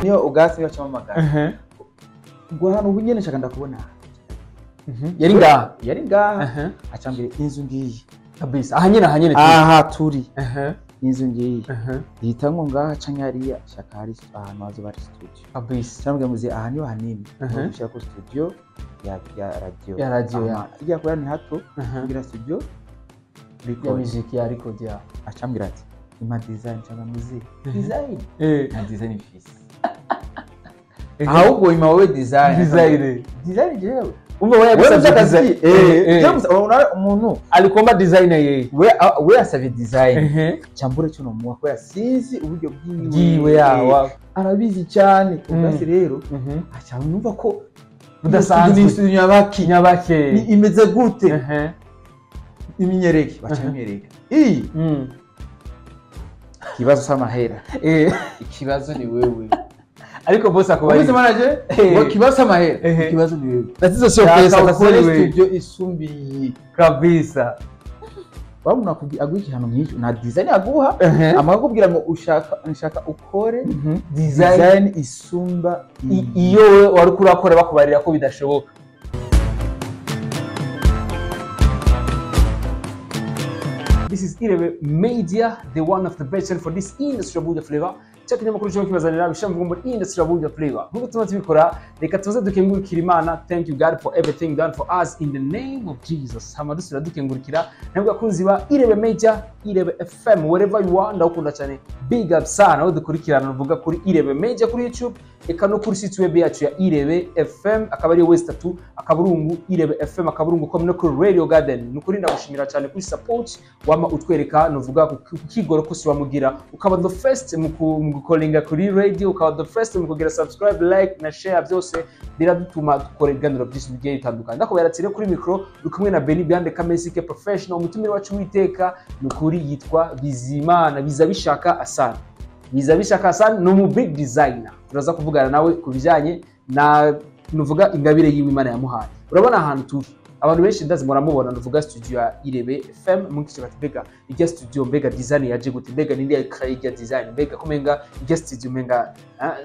Niyo ugasi niyo camamagara ngo hano ubu nyene nshaka ndakubona. Yari ngaha. Yari ngaha, acambere inzu ngiyi kabisa. Aha nyene, aha nyene. Aha turi. Inzu ngiyi hitamwo ngaha canke hariya, shaka hari ahantu hazoba hari studio. Cyangwa muze aha niho hanini ushaka ko studio ya radio. Ya radio, ya. Ijya kuba ni hato kugira studio ya record. Music ya record ya. Acambwira ati ima design cyangwa muze design na design fils, ahubwo ima wowe design. Design. Design jewe. Umva, wewe wewe yagusabye akazi design. James, urabona umuntu alikomba designer yeye. We asabye design cyambure cyo no muwa kubera sinzi uburyo bwiwe. Bwiwe yawa. Arabizi cyane ubwasi rero acha numva ko budasanzwe. Ni studio nyabaki. Nyabake. Ni imeze gute, iminyereke baca imyereka iyi ikibazo c'amahera. Ikibazo ni wewe. Ariko boss akubaye. Ubizi manager ngo ikibazo c'amahera, ikibazo ni wewe. Tatizo sio pesa, Shaka tatizo ukore ni wewe. studio isumbiye. Kabisa. Wabona aguha igihano nk'icyo nta design aguha, amakubwira ngo ushaka nshaka ukore design design isumba iyo wewe wari kurakora bakubarira ko bidashoboka. This is Irebe Media, the one of the best channel for this industry of Buja Flavor. Cya kinyamakuru cyo kibazanira bishamvuga muri industry of Buja Flavor. Nkuko tuma tubikora, reka tuze dukengurukira Imana. Thank you God for everything done for us in the name of Jesus. Hama dusubira dukengurukira nabwo akunzi ba Irebe Media, Irebe FM, wherever you are, ndakunda cyane. Big up sana aho dukurikirana uvuga kuri Irebe Media kuri YouTube, eka no kuri site web yacu ya Irebe FM, akaba ari West 3 akaburungu Irebe FM akaburungu com, no kuri Radio Garden. Nukuri ndagushimira cyane kuri support wama utwereka, nuvuga ku kigoro kose wamugira, ukaba the first mu gukolinga kuri radio, ukaba the first mu kugira subscribe, like na share. Byose biradutuma dukora ibiganiro byinshi bigiye bitandukanye. Ndakubera ati rero kuri micro uri kumwe na Benny Byande Kamesike professional. Umutumire wacu witeka nukuri yitwa Bizimana Bizabishaka Asana. Bizabishaka Hassan ni umu big designer. Turaza kuvugana nawe ku bijyanye na nuvuga ingabire yiwe Imana yamuhaye. Urabona ahantu turi, abantu benshi ndazi muramubona, nuvuga studio ya Irebe FM. Mukisha bati mbega ijya studio, mbega design yaje gute, mbega ninde yakreye ijya design, mbega kumenga ijya studio menga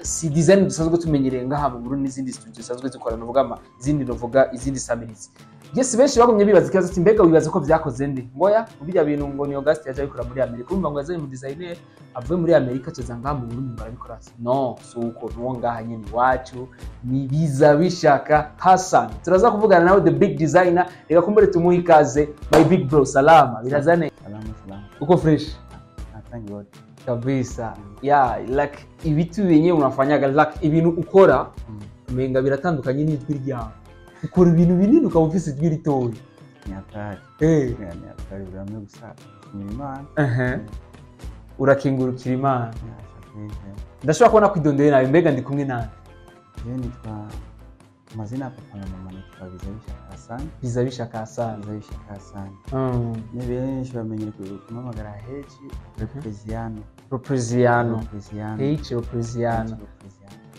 si design dusanzwe tumenyereye ngaha mu Burundi n'izindi studio zisanzwe zikora, nuvuga ama izindi, nuvuga izindi samirizi. Yes, benshi bagumye bibaza ikibazo ati mbega wibaza ko vyakoze nde? Ngoya bijya bintu ngo ni Auguste yaje abikora muri Amerika. Urumva ngo yazanye mu designer avuye muri Amerika acaza ngaha mu Burundi barabikora. No, si uko, nuwo ngaha nyene iwacu ni Bizabishaka Hassan. Turaza kuvugana nawe, the big designer. Reka kumbure tumuhe ikaze. My big bro, salama birazane. Salama salama. Uko fresh? Thank God. Kabisa. Yeah, like ibitu wenyewe unafanyaga, like ibintu ukora umenga biratandukanye n'ijwi ryawe. Ukora ibintu binini ukaba ufise ijwi ritoya. Ni hatari. Yeah, ni hatari biramye gusa shimira Imana. Urakengurukira Imana. Yeah, shaka. Ndashobora kubona kwidondeye nawe, mbega ndi kumwe nawe? Jewe nitwa amazina ya papa na mama, nitwa Bizabishaka Hassan. Bizabishaka Hassan. Bizabishaka Hassan. Ni benshi bamenyere kumpamagara H Represiano. Represiano. Represiano. H Represiano. H Represiano.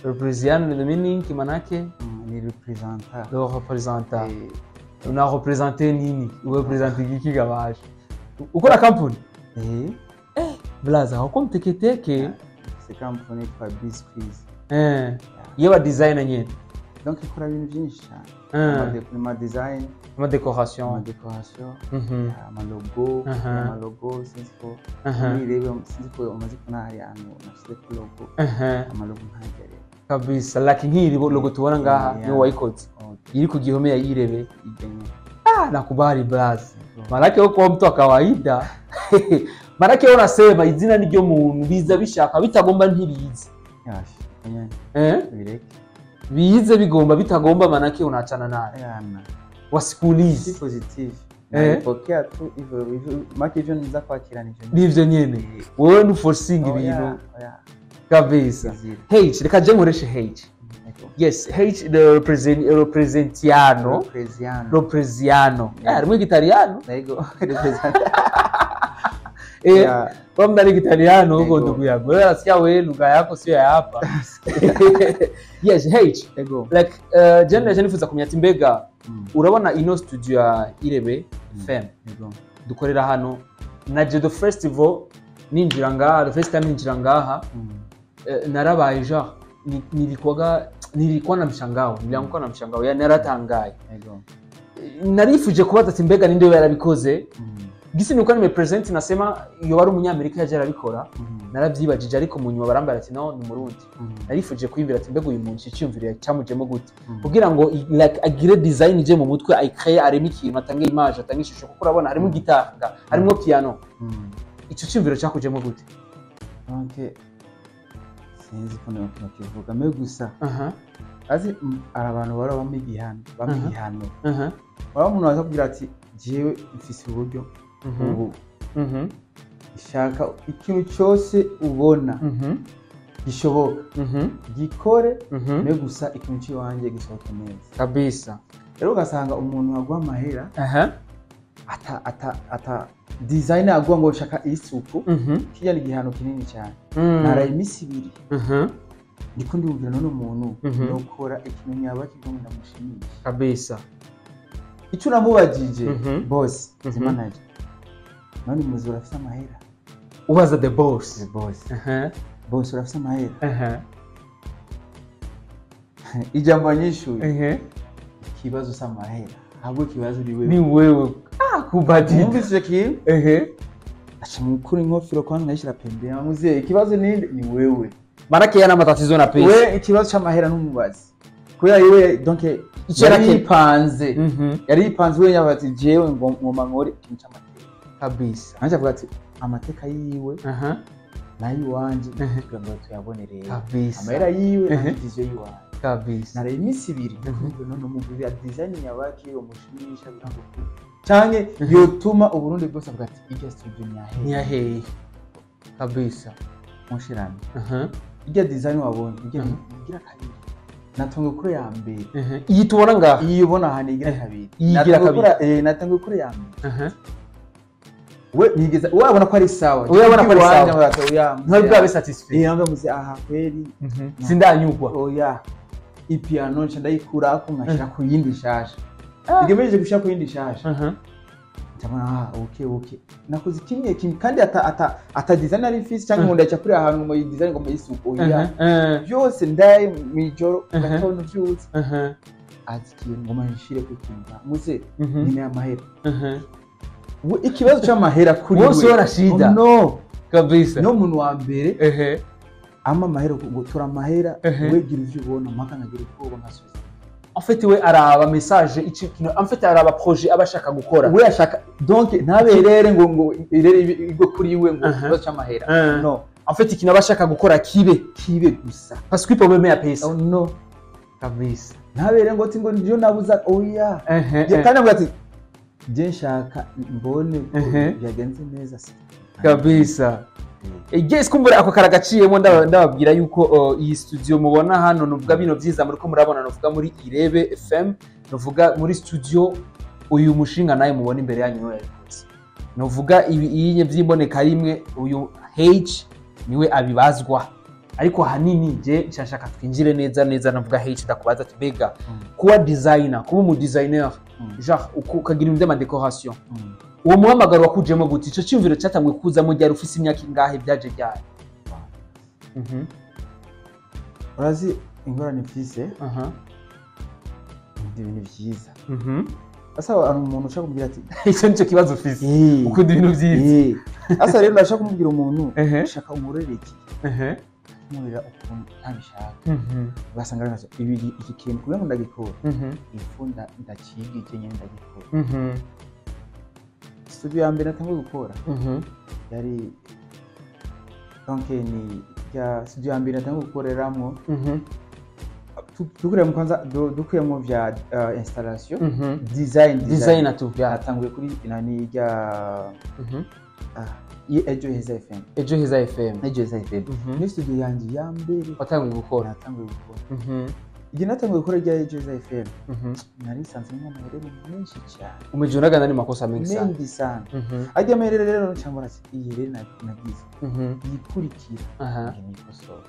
Represiano ni meaning manake? Ni representant. Le représentant. Una représenter nini? Urepresente iki gabaje? Ukora company? Eh. Blaza, uko mteketeke. C'est company yitwa Bisquiz. Yewe designer nyene. Donc ikora ibintu byinshi cyane. Ama design, ama décoration. Ama décoration, ama logo, ama logo sinzi ko muri rebe, sinzi ko umaze kubona hari ahantu nashyize ko logo, ama logo ntajya rero. Kabisa, like nk'iri logo tubona ngaha, Yeah. niwe wayikoze? Okay. Iri ku gihome ya Irebe. Ijya nyine. Ah, nakubali blaza. Manake wewe kuwa mtu wa kawaida. Manake wewe unasema izina niryo muntu, biza bishaka bitagomba ntibize. Yash, nyine. Eh? Bireke. Bize bigomba bitagomba, manake unachana naye. Yana. Wasikulize. Si positive. Eh. Nabipokea tu hivyo hivyo, make ivyo niza kwakira nivyo. Nivyo nyene. Wewe nu forcing Oya, ibintu oya. kabisa. Zero. H, reka je nkoreshe H. Ego. Yes, H the representiano. Represiano. Represiano. Yeah. Eh, harimo igitaliano. Ego. Represent. Eh, Yeah. kwa mdani Kitaliano huko Ego. ndugu yangu. Wewe nasikia wewe lugha yako sio ya hapa. Yes, H. Ego. Like jana nifuza kumenya ati mbega urabona ino studio ya Irebe FM Ego. dukorera hano, na Jedo Festival ninjira ngaha, the first time ninjira ngaha, narabaye genre Nilikuwa na mshangao, nilianguka na mshangao, yani naratangaye. Ego. Narifuje kubaza ati mbega ninde yarabikoze, gisi nilikuwa nimepresent nasema iyo wari umunyamerika yaje arabikora. Naravyibajije, ariko mu nyuma barambara ati no, ni Umurundi. Narifuje kwiyumvira ati mbega uyu muntu iciyumviro cyamujemo gute kugira ngo like agire design ije mu mutwe, ayicrée, areme ikintu, atange image, atange ishusho, kuko urabona harimo gitari, harimo piano. Ico cyumviro cyakujemo gute? Donc sinzi ukuntu kivuga mais gusa azi hari abantu bahora bampa igihano, bampa igihano. Waba umuntu waza kubwira ati jewe mfise uburyo ubu, shaka ikintu cyose ubona gishoboka gikore, mais gusa ikintu cy'iwanjye gisohoke neza. Rero ugasanga umuntu aguha amahera, ata design aguha ngo shaka isuku. Kirya ni igihano kinini cyane. Naraye iminsi 2 ndiko ndumvira, none umuntu nokora ikintu nyaba kigo ngo ndamushimishe. Icyo namubajije, boss, manager, none muzi urafise amahera? Ubaza the boss? The boss. Boss, urafise amahera? Ijambo nyishuye, ikibazo si amahera, ahubwo ikibazo ni wewe. Ni wewe, ah, kubadilika. Mwumvise icyo kintu, aca mukura inkofero kwanza ndayishyira pembeni, muzehe, ikibazo ninde? Ni wewe. Manake yana matatizo na pesa. We ikibazo c'amahera n'umubazi, kubera yewe donc Icyo yari yipanze, yari yipanze wenyine, avuga ati jewe ngo ngoma nkore ikintu c'amateka. Nanjye avuga ati amateka yiwe n'ay'iwanje kugira ngo tuyabone rero amahera yiwe, nanjye vision y'iwanje. Naraye iminsi 2 none umugwi ya design nyabaki umushimisha kugira ngo canke yotuma Uburundi bwose avuga ati irya studio nyahe. Ntiyaheye kabisa. Mushirame irya design wabonye irya igira kabiri, natonga kuri ya mbere. Iyi tubona ngaha? Iyi ubona aha ni igira kabiri. Iyi igira Natanguye kabiri. Natanguye kuri ya mbere, we nigeze we abona ko ari sawa. We abona ko ari sawa. Iwanje avuga ati, oya, Ntari bwabe satisfait. Eh, ambwa muze aha kweli Sindanyugwa. Oya, ipiano nca ndayikurako nkashira ku yindi nshasha, igemeje gushira ku yindi nshasha. Ndabona ah, okay, nakoze kimwe kimwe kandi ata design ari mfise cyangwa ngo ndaca kuri ahantu ngo design ngo muyisuku, oya. Byose ndaye mwijoro, gatondo vyutse azi ikintu ngo manshire ku kintu muze nyine amahera. We ikibazo c'amahera kuri Wose we wana shida. Oh, no. Kabisa. No muntu wa mbere ama amahera ngo tura amahera, we gira ivyo ubona mpaka nkagira ubwoba nkasubiza. En fait we araba message iki kintu, en fait araba projet aba ashaka gukora. We ashaka donc ntaberere ngo irere igwe kuri we ngo ikibazo c'amahera, no. En fait ikintu aba ashaka gukora kibe kibe gusa. Parce que problème ya pesa. Oh, no. Kabisa. Ntabere ngo ati ngo ndio nabuza, oya. Kandi avuga ati je nshaka mbone ko byagenze neza se. Kabisa. Yes, kumbura ako karagaciyemo, ndababwira yuko iyi studio mubona hano, nuvuga bino byiza muriko murabona, nuvuga muri Irebe FM, nuvuga muri studio uyu mushinga nawe mubona imbere yanyu niwe yabikoze. Nuvuga ibi iyi by'imboneka rimwe, uyu H niwe abibazwa, ariko ahanini je nshashaka twinjire neza neza, navuga H ndakubaza ati mbega kuba designer, kuba umu designer, genre ukagira ibintu by'amadécoration, uwo muhamagaro wakujemo gute? Ico cyumviro cyatanguye kuzamo ryari? Ufise imyaka ingahe? Byaje ryari? Urazi ingorane mfise, nkunda ibintu vyiza. Asa hari umuntu ushaka kumubwira ati Icyo nicyo kibazo ufise? "Eh, Ukunda ibintu vyiza. eh." Asa rero ndashaka kumubwira umuntu shaka umurere iki, kumurera ukuntu ntabishaka, ugasanga ari nkazo, ibi iki kintu kugira ngo ndagikora ifu ndacigije nyene ndagikora. Studio ya mbere natanguye gukora yari donc ni ya studio ya mbere natanguye gukoreramwo, dukuremo kwanza dukuyemo vya installation, design. Designer tu ya. Natanguye kuri nani rya Ejo Heza FM. Ejo Heza FM. Ejo Heza FM ni studio yanjye ya mbere Watanguye gukora. Natanguye gukora. Igihe natanguye gukora rya Ejo Heza FM, nari nsanzwe nk'amaherere menshi cyane. Umejiona ni makosa mengi sana. Mengi sana. Ajya amaherere rero cyangwa ati iyi rero nagize iyikurikira nge nikosora.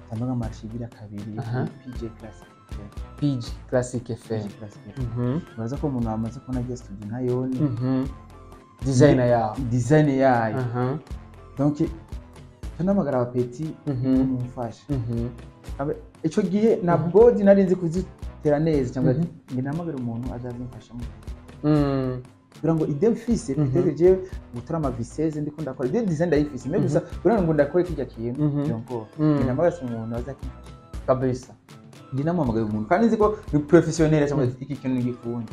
Cyangwa nk'amarshe igira kabiri, PJ Classic FM. PG Classic FM. PJ Classic FM. Uraza ko umuntu wamaze kubona rya studio ntayone Designer yawe. Design yayo. Donc Ndahamagara abapeti, mumfashe. Ico gihe na body nari nzi kuzitera neza, cyangwa nge nahamagara umuntu azazimfashamo kugira ngo idée mfise, peut-être jewe gutora ama visseuse ndiko ndakora idée design ndayifise, mais gusa kugira ngo ndakore kirya kintu byongora, nge nahamagara umuntu azakimfasha. Nge namuhamagaye umuntu kandi nzi ko ni professionnel, cyangwa iki kintu nigikunda.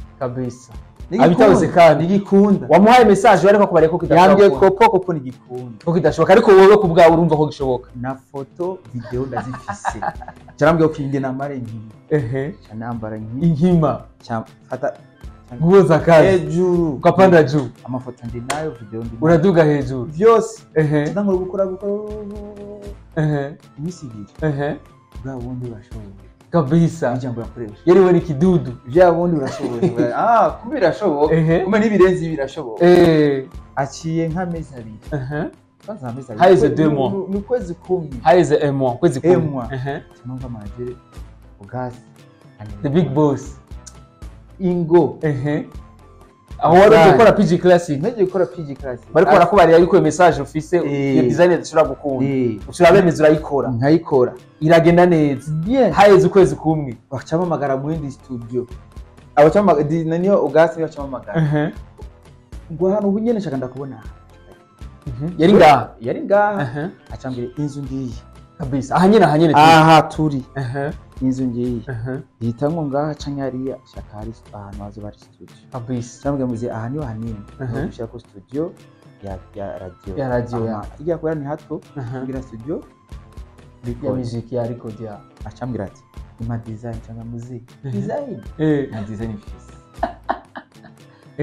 Abitabuze kandi. Nigikunda. Wamuhaye message ariko akubariye ko kidashoboka. Yambwiye kopo koko nigikunda. Ko kidashoboka, ariko wowe ku bwawe urumva ko gishoboka. Na photo, vidéo ndazifise. Carambwiye ko nge namare inkima. Ca nambara inkima. Inkima. Ca fata Nguo za kazi. Hejuru. Ukapanda juu. Amafoto ndi nayo, vidéo ndi nayo. Uraduga hejuru. Vyose. Ndangura gukora iminsi 2. Bwa bundi urashoboye. Ijambo yakoresha. Yari we ni kidudu. Bya bundi urashoboye, ah, kumbe birashoboka. Kumbe n'ibirenze ibi birashoboka. Aciye nk'amezi 2. Kwanza amezi 2. Haheze 2 mois. Ni ukwezi kumwe. Haheze un mois, kwezi kumwe. Un mois. Cyangwa manager Ugasi. The big boss. Ingo. Aho wari ugiye gukora PG Classic. Ntegereje gukora PG Classic. Bariko barakubarira yuko iyo message ufise, iyo design idashobora gukunda. Ushobora bemeza, urayikora. Nkayikora. Iragenda neza. Bien. Haheze ukwezi kumwe. Bacamamagara mu yindi studio, abacamamagara niyo Ugasi, niyo bacamamagara ngo hano ubu nyene nshaka ndakubona. Yari ngaha. Yari ngaha. Acambwira inzu ngiyi. Kabisa, aha nyene, aha nyene turi. Aha turi. Inzu ngiyi. Hitamwo ngaha canke hariya, shaka hari ahantu hazoba hari studio. Cyangwa muze aha niho hanini gushira ko studio ya radio. Ya radio, ya. Aha, irya kubera ni hato kugira studio Ya record. Music ya record ya. Acambwira ati ima design, cyangwa muze design na design mfise,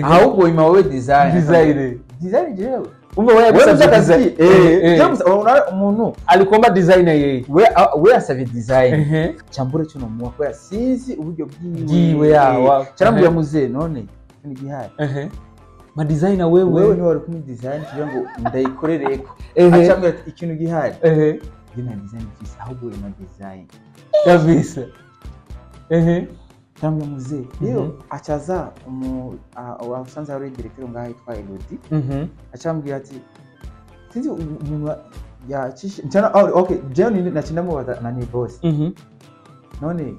ahubwo ima wowe design. Design. Design jewe? Umva, wewe wewe yagusabye akazi design. James, urabona umuntu Alikomba design yeye. We asabye design, cyambure cyo nomuha kubera sinzi uburyo bwiwe. Bwiwe, ya, Cyarambwira muze none ikintu gihari. Ma designer wewe. Wewe niwe wari kumwe design kugira ngo ndayikorereko. Acambwira ati ikintu gihari, njye nta design mfise, ahubwo ima design. Kabisa. Cyangwa muze rero acaza umu wasanze hari directeur ngaha yitwa Elodie. Acambwira ati sinzi umuntu yacishe cyana. Oh, okay, jewe ni nacinda mubaza nani boss, none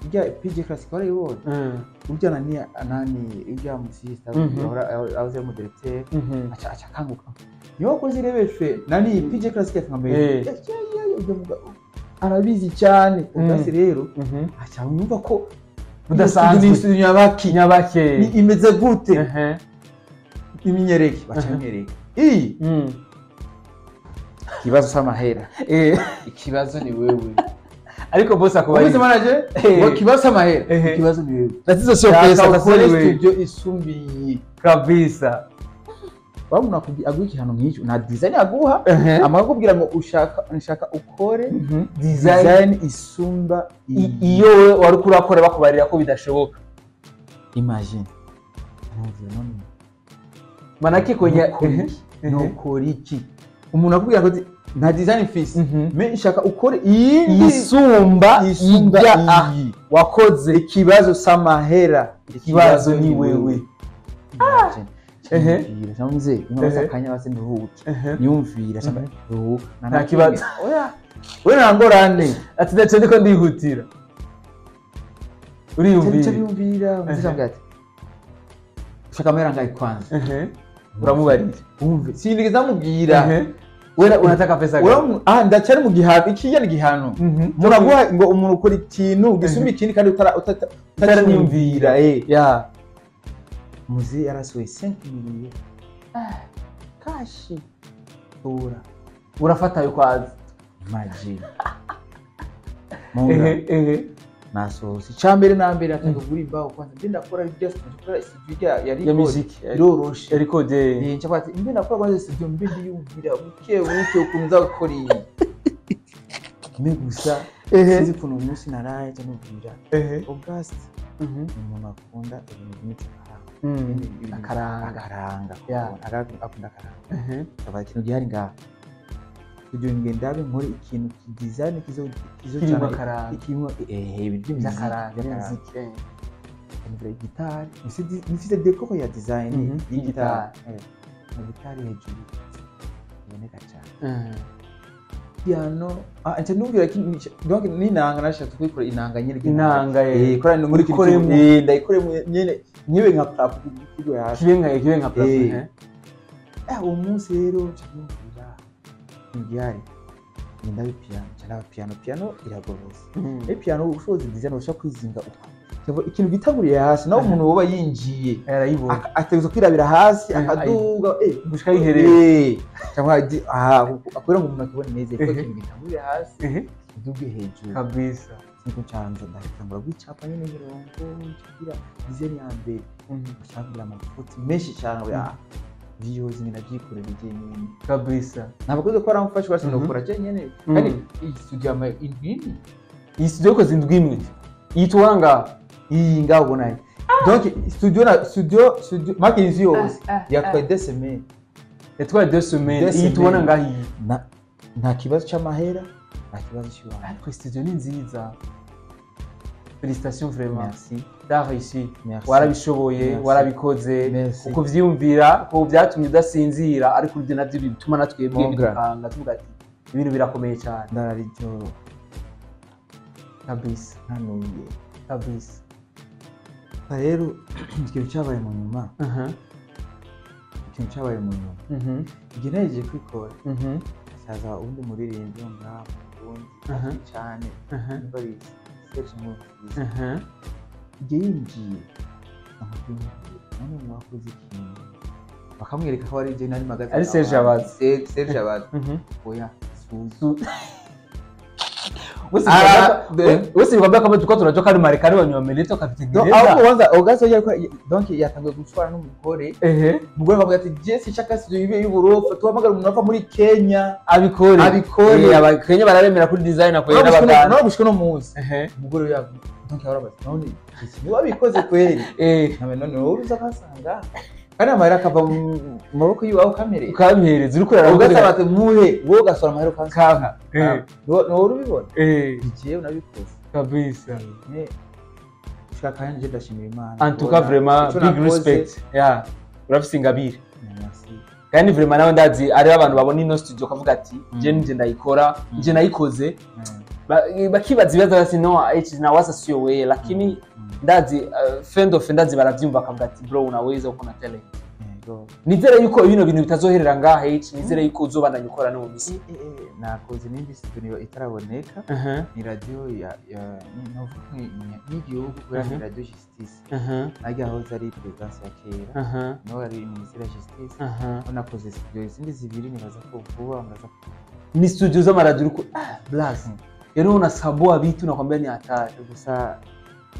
irya PG Classic warayibonye? Urya nani urya musista ahora ahoze mu directeur. Aca akanguka, niwe wakoze irebeshe nani PG Classic, akamenya urya mugabo arabizi cyane. Ubwasi rero aca yumva ko Budasanzwe. Ni studio nyabaki? Nyabake. Ni imeze gute? Iminyereke baca imyereke iyi. Ikibazo c'amahera. Ikibazo ni wewe. Ariko boss akubaye. Ubizi manager ngo ikibazo c'amahera, ikibazo ni wewe. Tatizo sio pesa, Shaka tatizo ukore ni wewe. studio isumbiye. Wabona aguha igihano nk'icyo, nta design aguha, amara kukubwira ngo ushaka nshaka ukore Design design isumba iyo wewe wari kurakora bakubarira ko bidashoboka. Imagine. Numvira none Manake kwenye nukora iki? Nukora iki? Umuntu akubwira ngo nta design mfise, mais nshaka ukore iyindi isumba isumba ijya ah iyi. Wakoze. Ikibazo s'amahera. Ikibazo ni wewe. Imagine. Cyangwa muze imwe akanya base nduhuke, niyumvira cyangwa ruhuka. Nta kibazo. Oya, we nta ngorane. Ati ndetse ndiko ndihutira. Cyo Uriyumvira. Biyumvira muze cyangwa ati ushaka amahera angahe kwanza? Uramubarira. Wumve, sinigeze amubwira. Wewe unataka pesa gani? Ah, ndacyari mu gihano, ikiya ni igihano. Muraguha ngo umuntu ukora ikintu gisumba ikindi kandi utaraniyumvira. Ya. Muze yarasohoye 5 millions cash tora. Urafata ayo kwaza. Imagine. Monga nasohotse, icyambere na mbere atanga kugura imbaho kwanza, mbe ndakora ibyo studio, studio ya Ya record music. Iroroshe. Ya record. Nshaka ati mbe ndakora kwanza studio, mbe ndiyumvira buke buke ukuntu nza gukora iyi. Mbe gusa sinzi ukuntu umunsi naraye cyangwa August ni umuntu akunda ibintu by'imico karanga. Akaranga. Akaranga. Akunda akaranga. Akaba ikintu gihari ngaha kugira ngo ndabe nkore ikintu design kizo kizo. Kirimo akaranga. Kirimo ibintu by'imiziki. By'akaranga. By'akaranga. Music. Nivura gitari, mfise décor ya design y'igitari, Y'igitari. na gitari hejuru iboneka cyane. Piano nca numvira donc n'inanga nashatse kuyikora inanga nyene. Inanga, kora muri Uyikoremo. Ndayikoremo nyene nyibe nka plafond kigwe hasi. Kibe nka plafond. Uwo munsi rero nca numvira ntigihari, ndabe piano, nca ndaba piano. Piano iragororotse. Piano ushoboze design ushobora kwizinga uko. Ikintu gitanguriye hasi, naho umuntu woba yinjiye arayibona. Ategerezwa kwirabira hasi akaduga gushika yihereye. Cyangwa aha akubwira ngo umuntu akibone neza ko ikintu gitanguriye hasi kiduge hejuru. Kabisa. Niko ncanza ndatangura gwicapa nyine imirongo, ncagira design ya mbere, ncagira amafuti menshi cyane. Oya, vyose ngenda byikorera jenyine. Kabisa. Ntabwo ko aramfasha basi nokora jenyine, kandi iyi studio yamaye indwi imwe. Iyi studio yakoze indwi imwe, iyi tubona ngaha? Iyi ngaho ubona iyi. Donc studio na studio make inzu yose yatwaye 2 semaines. Yatwaye 2 semaines. Deux Iyi tubona semaines. ngaha iyi. Nta kibazo c'amahera, nta kibazo cy'iwanjye. Ariko studio ni nziza, félicitations vraiment. Merci. T'as réussi. Merci. Warabishoboye. Merci. Warabikoze. Merci. Uko vyiyumvira ko byatumye udasinzira, ariko ibyo navyo bituma natwebwe Mon grand. bidukanga tuvuga ati ibintu birakomeye cyane. Ndarara ijoro Kabisa. ntanuye. Kabisa. Rero ikintu cyabaye mu nyuma, ikintu cyabaye mu nyuma, igihe nahejeje kwikora, hazaza uwundi muririmbyi wo ngaha mu Burundi azwi cyane, nimba ari Serge Nkurunziza. Igihe yinjiye amubyumvira, none mwakoze ikintu, bakamwereka ko ari ibyo nari magaze. Ari Serge Abaza. Serge Abaza. Oya, suzu. Wese nikwambia kama tulikuwa tunajua kama Marekani wenye wameleta wakavitengeneza. Ahubwo wanza Auguste yari donc yatanguye gushwana n'umugore. Umugore akavuga ati: "Je sinshaka studio ibe y'uburofa, tuhamagara umuntu ava muri Kenya abikore." Abikore. Abakenya bararemera kuri design akoye n'abaganda. Nawe gushika no munsi umugore we donc yarabaza: "None iki ni wabikoze kweli?" Nkabe none wowe uza akasanga kandi amahera akava mu maboko yiwawe ukamerera. Ukampereza uriko uraraba. Ugasaba ati: "Muhe." Wowe ugasora amahera ukansanga. Kampa. Ni wowe ubibona. Igihe unabikoze. Kabisa. Gushika kandi nje ndashimira Imana. En tout cas, vraiment Ico big nakoze- respect, yeah, urafise ingabire. Merci. Kandi vraiment nawe ndazi ariho abantu babona ino studio kavuga ati je nje ndayikora, nje nayikoze. Bakibaza ibibazo basi: "No, H na wasa sio wewe," lakini ndazi friend of ndazi baravyumva akavuga ati: "Bro, unaweza, uko na talent." Yego. Nizere yuko bino bintu bitazoherera ngaha H, nizere yuko uzobandanya ukora no mu misi. Nakoze n'indi studio itaraboneka. Ni radio ya novuga n'igihugu kubera ni radio justice. Najya aho ari présidence ya kera. Niho ari ministère ya justice. Aho nakoze studio izindi zibiri, nibaza ko vuba muraza. Ni studio z'amaradiyo uriko blas, rero unasaboa vitu, nakwambia ni hatari. Gusa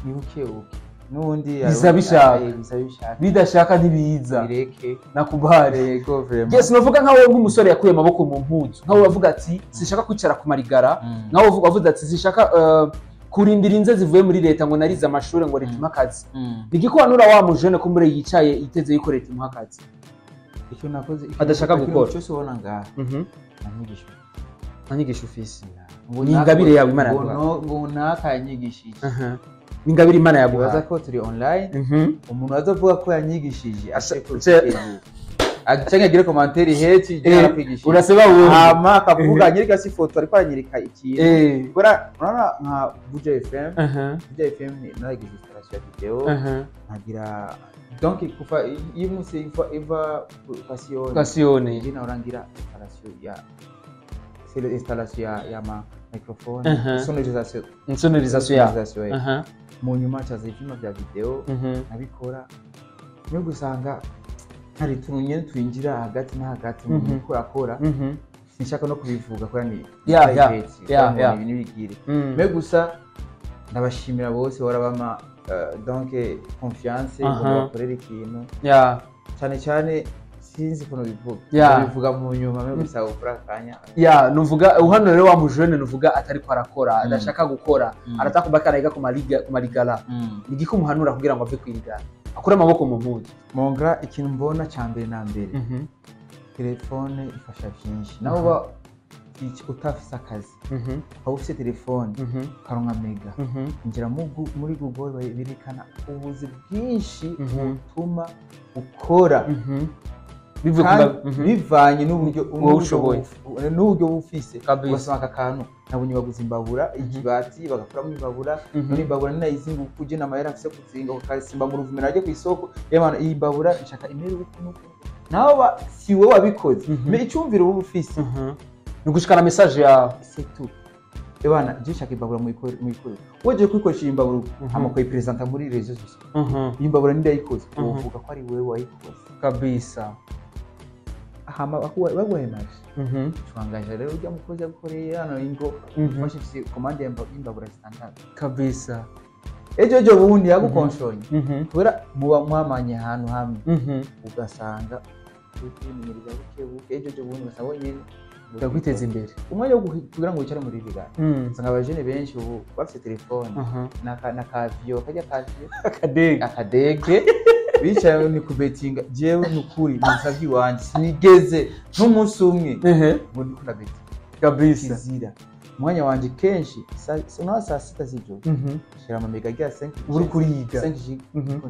ni buke buke n'ubundi. Biza bishaka. Biza bishaka. Bidashaka ntibiza. Bireke. Nakubare. Yego, vraiment. Yes, novuga nkawe nk'umusore yakuye amaboko mu mpuzu, nkawe wavuga ati sinshaka kwicara ku marigara, nkawe wavuze ati sinshaka kurindira inze zivuye muri leta ngo narize amashuri ngo leta impe akazi. Nigikuhanura wa mujene ko mbure yicaye yiteze yuko leta imuha akazi? Icyo nakoze Adashaka ikintu gukora. cyose ubona ngaha nta nyigisho. Nta nyigisho ufise? Ngo Ni ingabire yawe Imana ngo yaguhaye. Ngo naka yanyigishije. Ni ingabire Imana Nibaza yaguhaye. ko turi online, umuntu azovuga ko yanyigishije ace kuri Facebook canke agire commentaire heci yarakwigishije. Uraseba wundi. Hama akavuga anyereka si ifoto, ariko aranyereka ikintu. Kubera urabona nka Buja FM, Buja FM naragize installation ya video, nkagira donc kuva iyo munsi iva kwa Siyoni. Kwa Siyoni. Nje narangira installation ya, c'est l'installation ya ma microphone, sonorisation. Insonorisation ya Sonorisation. Mu nyuma caza ivyuma vya video, nabikora niyo gusanga hari utuntu nyene twinjira hagati na hagati mu gukora, sinshaka no kubivuga kubera ni private, kugira ngo ibintu bigire. Mais gusa ndabashimira bose bahora bama donc confiance ngo bakorere ikintu. Cyane cyane sinzi ukuntu bivuga. Bivuga mu nyuma, mais gusa gukora akanya. Ya, nuvuga hano rero wa mujene nuvuga atariko arakora, adashaka gukora, aratakuba karayiga ku mariga ku marigara, ni igiki umuhanura kugira ngo ave kwirigara akure amaboko mu mpuzu? Mon grand, ikintu mbona cya mbere na mbere, telefone ifasha byinshi. Nawe uba utafise akazi, ukaba ufise telefone, ukaronka mega, injira muri Google, berekana ubuzi bwinshi butuma ukora. Bivanye n'uburyo ushoboye n'uburyo bufise. Ugasanga aka kantu nabonye baguze imbabura ikibati bagakuramo imbabura, none imbabura ninayizinga ukuje n'amahera mfise kuzinga ukasimba mu ruvumera ajye ku isoko, yemana iyi mbabura nshaka imere uku nawe si wowe wabikoze, mais icyumviro uba ufise ni gushikana message yawe, c'est tout. Ebana je nshaka imbabura muyikore, weje kuyikoresha imbabura hama kuyipresenta muri réseaux sociaux, imbabura ndayikoze uvuga ko ari wewe wayikoze kabisa. Hama baguhemaje twangaje rero ujya mukozi yagukoreye hano ingo ufashe commande y'imbabura zitandatu kabisa, ejo bundi yagukonshonye kubera muba mwamanye ahantu hamwe, ugasanga ukwimenyereza buke buke, ejo bundi ugasanga wenyine ndakwiteza imbere. Umwanya wo kugira ngo wicare muri biganiro, usanga abajene benshi ubu bafite telefone na kaviyo kajya kaviyo akadege bicaye ni kubetinga. Jewe nukuri musavyi wanje sinigeze n'umunsi umwe ngo ndiko ndabetinga kabisa. Kizira umwanya wanje kenshi saa 6 z'ijoro shira ama mega ya 5 uri kuriga 5 giga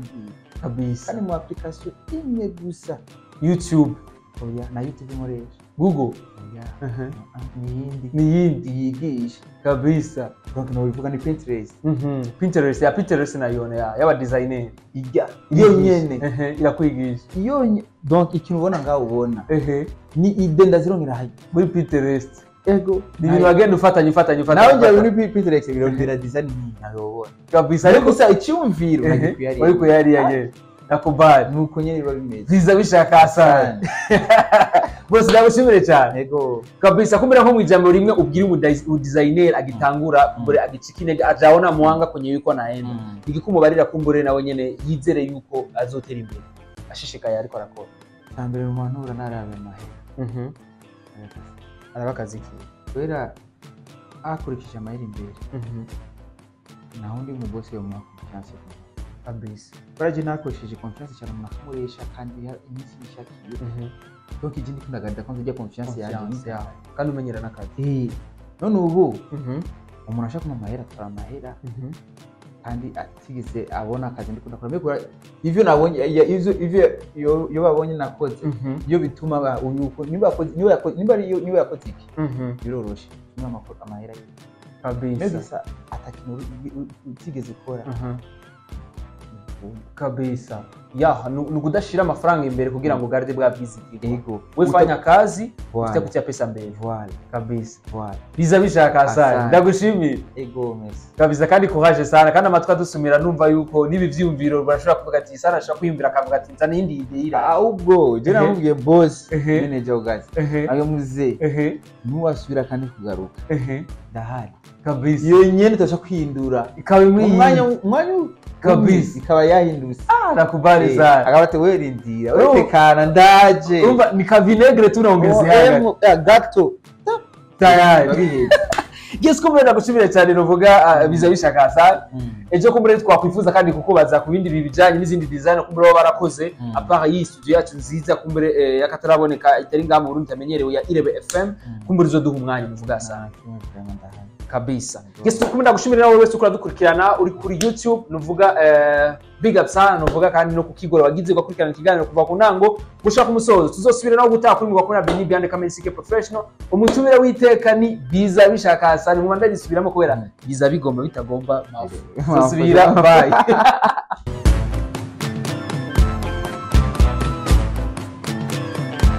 kabisa, kandi mu application imwe gusa YouTube. Oya na YouTube nkoresha Google oya ni yindi yigisha kabisa. Donc no bivuga ni Pinterest. Pinterest ya Pinterest nayo ya y'aba designer ijya iyo nyene irakwigisha iyo. Donc ikintu ubona ngaho ubona ni ide ndazirongera hayi muri Pinterest. Ego ni ibintu bagenda ufatanya nawe njya muri Pinterest birondera design ntayo ubona kabisa, ariko gusa icyumviro uri kuyariya nyene nakubali nuko nyene biba bimeze biza bishaka sana. Bose ndagushimire cyane. Ego kabisa. Kumbera nko mwijambo rimwe ubwira umu designer agitangura kumbure agicika intege ajaona mwanga kwenye yuko naenda igikumubarira kumbure nawe nyene yizere yuko azotera imbere ashishikaye ariko arakora. Cyambere mu mantura narabe amahera araba akazi ki kubera akurikije amahera imbere naho ndi mu boss yo mu confiance kabisa. Baraje nakoresheje confiance cyane umuntu akamuresha kandi iminsi yishakiye. Donc ikindi kundagarda kwanza ijya confiance yanjye kandi umenyera n'akazi. None ubu umuntu ashaka kumpa amahera atora amahera kandi atigeze abona akazi ndiko ndakora mbikora ivyo nabonye ivyo yo babonye nakoze iyo bituma uyu niba yakoze niba yakoze iki biroroshe tuma amahera kabisa. Mbese atakintu utigeze ukora kabisa. Ya ni ukudashira amafaranga imbere kugira ngo garde bwa bwizigirwa. Yego we fanya kazi utakutia pesa mbere. Voilà kabisa. Voilà biza bishaka sana. Ndagushimiye. Ego merci kabisa kandi courage sana kandi amatwi adusumira numva yuko nibi vyumviro barashobora kuvuga ati sana ashobora kwiyumvira akavuga ati nzana indi idea ira. Ahubwo je namubwiye boss manager ugazi ayo muze ntuwasubira kandi kugaruka ndahari kabisa. Iyo nyene tasha kwindura ikaba umwanya kabisa ikaba yahindutse. Nakubali sana. Akabate werindira wetekana ndaje. Umva ni ka vinegre tunaongezea gato tayari. Yes kumbe ndagushimira cyane novuga biza bishaka sana. Ejo kumbe twakwifuza kandi kukubaza ku bindi bijanye n'izindi design kumbe baba barakoze apart iyi studio yacu nziza kumbe yakataraboneka itari ngaha mu Burundi tamenyerewe ya Irebe FM kumbe uzoduha umwanya muvuga sana kabisa. Yes kumbe ndagushimira nawe wese ukora dukurikirana uri kuri YouTube nuvuga big up sana nuvuga kandi no kukigora wagize ugakurikirana ikiganiro kuva ku ntango gushaka umusozo. Tuzosubira nawe gutaha kuri mugwa kuri Beni Beyond Kamensike Professional. Umutumire witeka ni biza bishaka sana mu mandari subiramo kubera biza bigomba bitagomba. Tuzosubira bye.